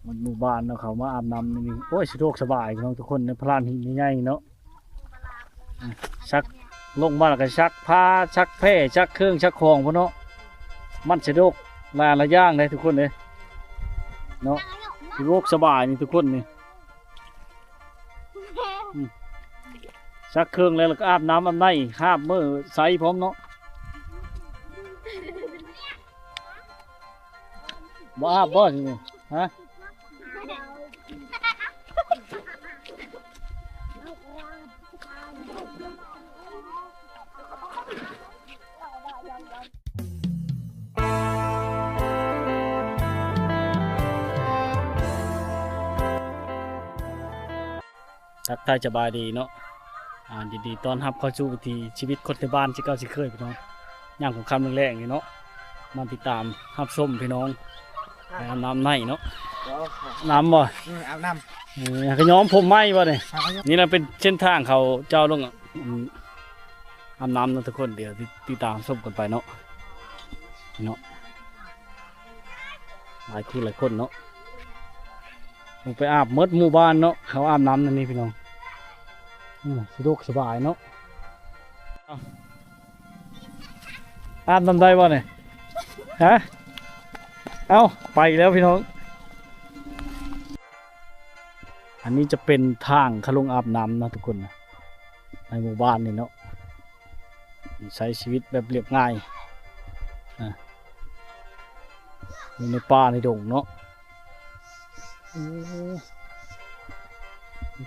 ໝົດໝູ່ບ້ານເນາະ ເຂົ້າມາອາບນ້ຳໃນນີ້ ໂອ້ຍ ສະດວກສະບາຍເນາະທຸກຄົນ ໃນພະລານຫີນໃຫຍ່ໆເນາະ. ອາ ຊັກ ລົງມາແລ້ວກໍຊັກຜ້າ ຊັກແພ້ ຊັກເຄື່ອງ ຊັກຂອງພຸ້ນເນາະ. ມັນສະດວກຫຼາຍ ຫຼາຍຢ່າງເດ້ທຸກຄົນເດ້ເນາະ ສະດວກສະບາຍນີ້ທຸກຄົນນີ້. ອືມ ຊັກເຄື່ອງແລ້ວ ແລ້ວກໍອາບນ້ຳອາບໃນ ຫາບມື້ໃຊ້ພ້ອມເນາະ. ບໍ່ອາບບໍ່ນີ້ ຮະ? ທັກທາຍສະບາຍດີເນາະ ອ່າ ຍິນດີຕ້ອນຮັບເຂົ້າສູ່ວິຖີຊີວິດຄົນໃນບ້ານ ເຊັ່ນເກົ່າເຊັ່ນເຄີຍພີ່ນ້ອງ. ຍາມຄ່ຳໆແລງໆນີ້ເນາະ ມາຕິດຕາມຮັບຊົມພີ່ນ້ອງ ໄປອາບນ້ຳໃນເນາະ. ອາບນ້ຳບໍ່? ອືມ ອາບນ້ຳ. ເອີ ກະຍ້ອມຜົມໃໝ່ບໍ່ນີ້? ນີ້ລະເປັນເສັ້ນທາງເຂົາເຈົ້າລົງ ອາບນ້ຳເນາະທຸກຄົນ ດຽວຕິດຕາມຊົມກັນໄປເນາະ ເນາະ. ຫຼາຍຄູ່ຫຼາຍຄົນເນາະ ລົງໄປອາບໝົດໝູ່ບ້ານເນາະ ເຂົາອາບນ້ຳໃນນີ້ພີ່ນ້ອງ. ອືມ ສະດວກສະບາຍເນາະ. ອາບນ້ຳໄດ້ບໍ່ນີ້ ຮະ? ເອົ້າ ໄປແລ້ວພີ່ນ້ອງ. ອັນນີ້ຈະເປັນທາງເຂົ້າລົງອາບນ້ຳເນາະທຸກຄົນ ໃນໝູ່ບ້ານນີ້ເນາະ. ໃຊ້ຊີວິດແບບລຽບງ່າຍ ອາ ຢູ່ໃນປ່າໃນດົງເນາະ. ໂອ້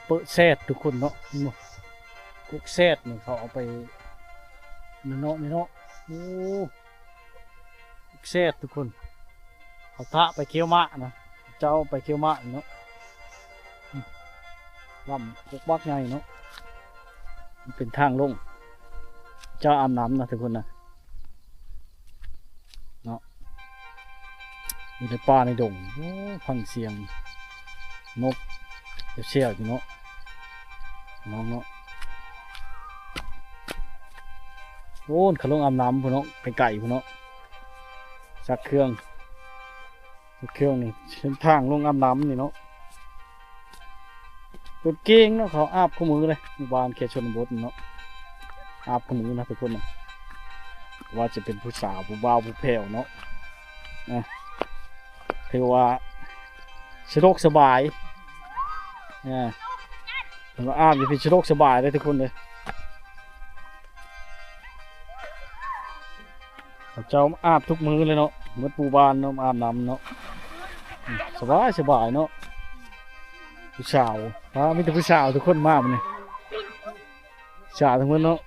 ເປິແຊດທຸກຄົນເນາະ ເຫັນບໍ່? ກົກແຊດນີ້ເຂົາເອົາໄປ ເນາະ ນີ້ເນາະ. ໂອ້ ແຊດທຸກຄົນ ເຂົາທະໄປເຄວມະນະ ເຈົ້າໄປເຄວມະເນາະ. ອືມ ລຳກົກບັກໃຫຍ່ເນາະ ມັນເປັນທາງລົງ ເຈົ້າອາບນ້ຳນະທຸກຄົນນະ ເນາະ. ຢູ່ໃນປ່າໃນດົງ ໂອ້ ຟັງສຽງນົກແຊວໆຢູ່ເນາະ ນ້ອງເນາະ. ໂອ້ ເຂົາລົງອາບນ້ຳພຸ້ນເນາະ ໄກໆພຸ້ນເນາະ. ຊັກເຄື່ອງ ເຄື່ອງນີ້ ເສັ້ນທາງລົງອາບນ້ຳນີ້ເນາະ ເປັນເກັ່ງເນາະ ເຂົາອາບຄູ່ມື້ເລີຍ ໝູ່ບ້ານເຂດຊົນນະບົດເນາະ ອາບຄູ່ມື້ນະທຸກຄົນນະ. ວ່າຈະເປັນຜູ້ສາວ ຜູ້ບ່າວ ຜູ້ແພ້ວເນາະ ນະ ຖືວ່າສະດວກສະບາຍ ເອີ ເພິ່ນວ່າອາບຢູ່ພີ້ສະດວກສະບາຍເດ້ທຸກຄົນເດ້. ເຂົາເຈົ້າອາບທຸກມື້ເລີຍເນາະ ໝົດໝູ່ບ້ານເນາະ ອາບນ້ຳເນາະ ອືມ ສະບາຍ ສະບາຍເນາະ. ຜູ້ສາວ ປາ ມີແຕ່ຜູ້ສາວທຸກຄົນມາມື້ນີ້ ສາວທັງໝົດເນາະ.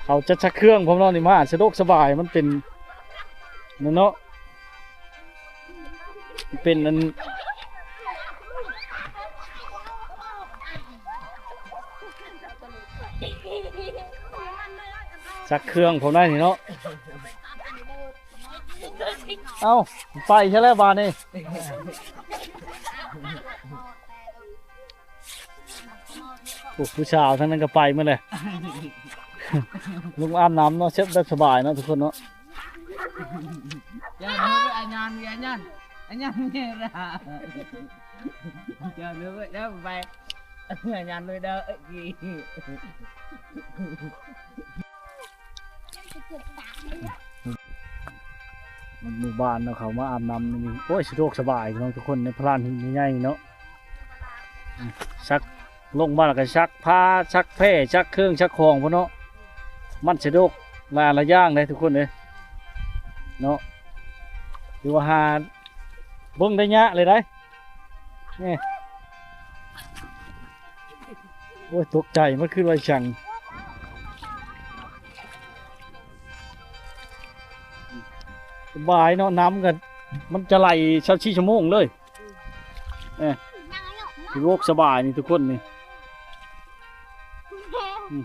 ເຂົາຈັດຊັກເຄື່ອງພ້ອມເນາະ ນີ້ມາສະດວກສະບາຍ ມັນເປັນນັ້ນເນາະ. ເປັນອັນ ຊັກເຄື່ອງພ້ອມໄດ້ນີ້ເນາະ. ເອົ້າ ໄປຊະແລ້ວບາດນີ້. ໂອ້ ຜູ້ສາວທາງນັ້ນກໍໄປໝົດແລ້ວ ລົງອາບນ້ຳເນາະ ແບບສະບາຍເນາະທຸກຄົນເນາະ. ຢ່າເດີ ອັນຍານ ອັນຍານ ອັນຍານ ຢ່າເດີ ໄປ ອັນຍານ ເດີ. ໝູ່ບ້ານເນາະ ເຂົ້າມາອາບນ້ຳໃນນີ້ ໂອ້ຍ ສະດວກສະບາຍເນາະທຸກຄົນ ໃນພະລານຫີນໃຫຍ່ໆເນາະ. ອືມ ຊັກ ລົງມາແລ້ວກໍຊັກຜ້າ ຊັກແພ້ ຊັກເຄື່ອງ ຊັກຂອງພຸ້ນເນາະ ມັນສະດວກຫຼາຍ ຫຼາຍຢ່າງເດ້ທຸກຄົນເອີຍເນາະ. ຖືວ່າຫາເບິ່ງໄດ້ຍາກເລີຍໄດ໋ ນີ້. ໂອ້ຍ ຕົກໃຈ ມັນຄືວ່າອີຫຍັງ. ສະບາຍເນາະ ນ້ຳກໍມັນຈະໄຫຼຊາວສີ່ຊົ່ວໂມງເລີຍ. ເອີ ສະດວກສະບາຍນີ້ທຸກຄົນນີ້. ອືມ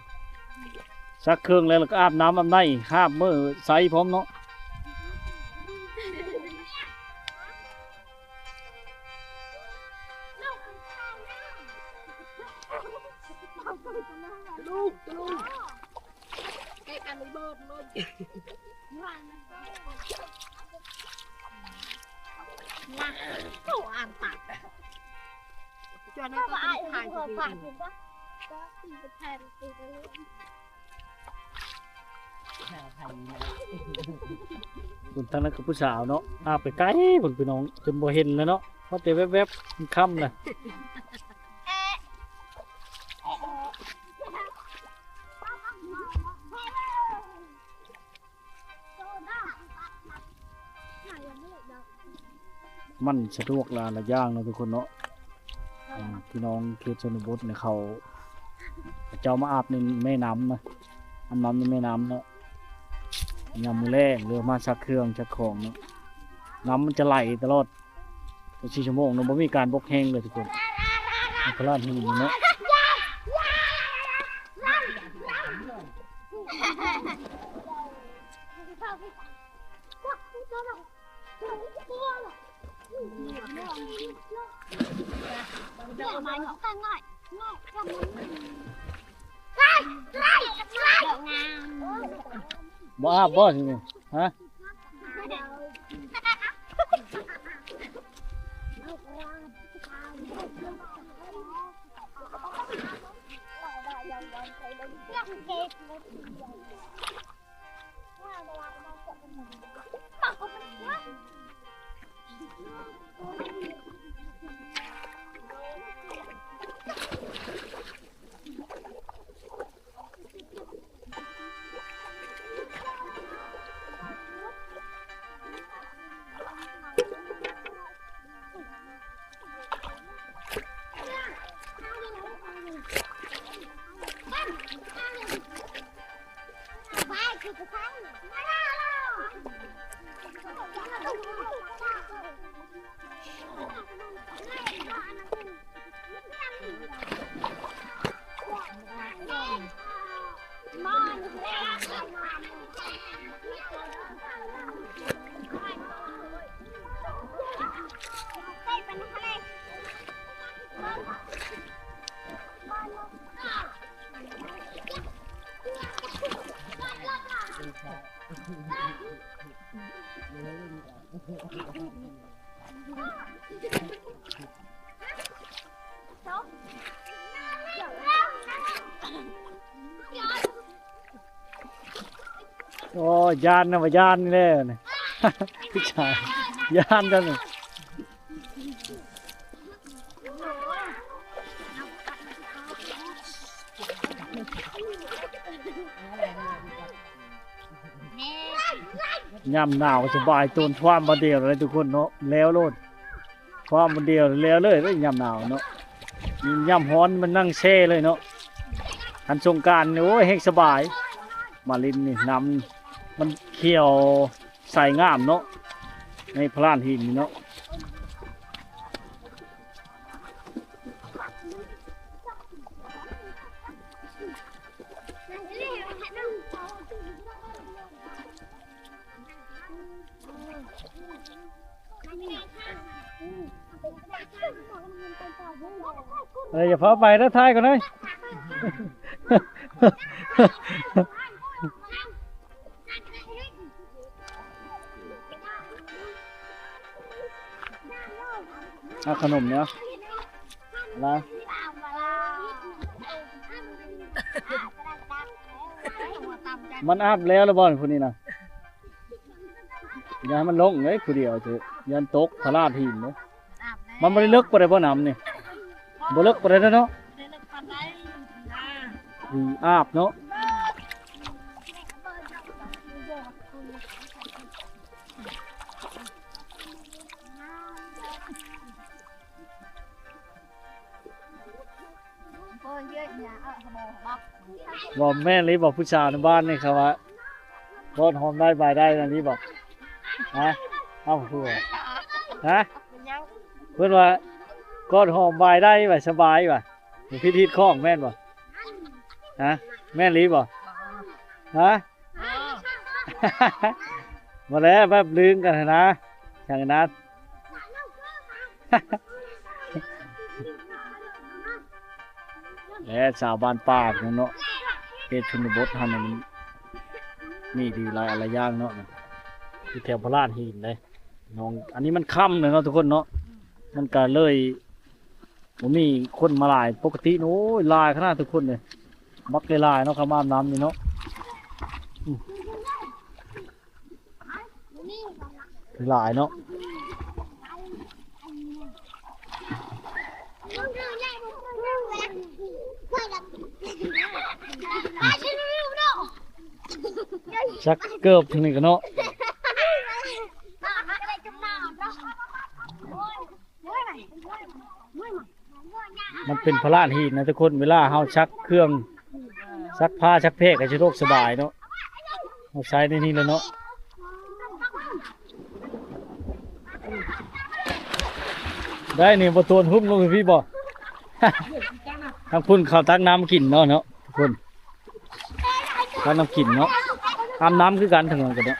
ຊັກເຄື່ອງແລ້ວ ແລ້ວກໍອາບນ້ຳອາບໃນ ຫາບມື້ໃຊ້ພ້ອມເນາະ. ລູກ ລູກ ເກັບອັນນີ້ເບີດເລີຍ. ໂຕອານປາກ ຈວນໃຫ້ກໍໄດ້ຖ່າຍ ພຸ້ນ ທາງນັ້ນກໍຜູ້ສາວເນາະ ອາບໄປໄກພຸ້ນ ພີ່ນ້ອງ ຈົນບໍ່ເຫັນແລ້ວເນາະ ພໍແຕ່ແວບໆ ມັນຄ່ຳແລ້ວ. ມັນສະດວກຫຼາຍໆຢ່າງເນາະທຸກຄົນເນາະ. ອ່າ ພີ່ນ້ອງເຂດຊົນນະບົດນີ້ ເຂົາ ເຂົາເຈົ້າມາອາບໃນແມ່ນ້ຳນະ ອາບນ້ຳໃນແມ່ນ້ຳເນາະ ຍາມມື້ແລງ ຫຼືວ່າມາຊັກເຄື່ອງຊັກຂອງເນາະ ນ້ຳມັນຈະໄຫຼຕະຫຼອດ ຊາວສີ່ຊົ່ວໂມງເນາະ ບໍ່ມີການບົກແຫ້ງເລີຍທຸກຄົນ. ພະລາດຫີນເນາະ ບໍ່ອາບບໍ່ນີ້ ຮະ? ໂອ້ຍ ຢ້ານນະ ວ່າຢ້ານນີ້ແຫຼະ ພີ່ຊາຍ ຢ້ານຕອນນີ້. ຍາມໜາວສະບາຍ ໂຕນຄວາມບາດດຽວເລີຍທຸກຄົນເນາະ ແລ້ວໂລດ ຄວາມບາດດຽວແລ້ວເລີຍ ຍາມໜາວເນາະ. ຍາມຮ້ອນມັນນັ່ງແຊ່ເລີຍເນາະ. ຄັນສົງການນີ້ ໂອ້ຍ ແຮ່ງສະບາຍ ມາຫຼິ້ນນີ້ ນ້ຳມັນຂຽວ ໃສງາມເນາະ ໃນພະລານຫີນນີ້ເນາະ. ເອີ ຢ່າຟ້າວໄປເດີ ຖ່າຍກ່ອນເດີ. ເອົາຂະໜົມນີ້ ລະ ມັນອາບແລ້ວລະບໍ່ ຜູ້ນີ້ນະ? ຢ່າໃຫ້ມັນລົງເດ້ ຜູ້ດຽວເທີ ຢ້ານຕົກພະລາດຫີນເດ້. ມັນບໍ່ໄດ້ເລິກປານໃດບໍ່ ນ້ຳນີ້? ບໍ່ເລິກປານໃດເນາະ. ອາບເນາະ. ບໍ່ແມ່ນອີ່ບໍ ຜູ້ສາວໃນບ້ານນີ້ເຂົາວ່າ ກອດຫອມໄດ້ບາຍໄດ້ນັ້ນອີ່ບໍ? ຮະ? ເອົາ ຫົວ ຮະ? ເພິ່ນວ່າ ກອດຫອມບາຍໄດ້ ບາຍສະບາຍວ່າ ຜິດຮີດຄອງແມ່ນບໍ່? ຮະ? ແມ່ນອີ່ບໍ? ຮະ? ບໍ່ແລ້ວ ແບບລຶ້ງກັນຫັ້ນນະ ຫຍັງນັ້ນ. ແລະ ຊາວບ້ານປ່າເນາະ ເຂດຊົນນະບົດເຮົານີ້ ມັນມີດີຫຼາຍອັນຫຼາຍຢ່າງເນາະ ຢູ່ແຖວພະລານຫີນເດ້. ໜອງ ອັນນີ້ມັນຄ່ຳແລ້ວເນາະທຸກຄົນເນາະ ມັນກະເລີຍບໍ່ມີຄົນມາຫຼາຍ. ປົກກະຕິນີ້ ໂອ້ຍ ຫຼາຍຂະໜາດທຸກຄົນເລີຍ ບັກຫຼາຍໆເນາະ ຄຳອາບນ້ຳນີ້ເນາະ. ອືມ ຫຼາຍເນາະ ຊັກເກີບທາງນີ້ກະເນາະ. ມັນເປັນພາລະຫີນນະທຸກຄົນ ເວລາເຮົາຊັກເຄື່ອງ ຊັກຜ້າຊັກແພກກະສະດວກສະບາຍເນາະ ເຮົາໃຊ້ໃນນີ້ແຫຼະເນາະ. ໄດ້ນີ້ ບໍ່ໂຕນຫຸ້ມລົງໃຫ້ພີ່ບໍ່? ທາງພຸ້ນເຂົາຕັກນ້ຳກິນເນາະ ເນາະ ພຸ້ນ ຕັກນ້ຳກິນເນາະ ອາບນ້ຳຄືກັນ ທາງນັ້ນກະເນາະ.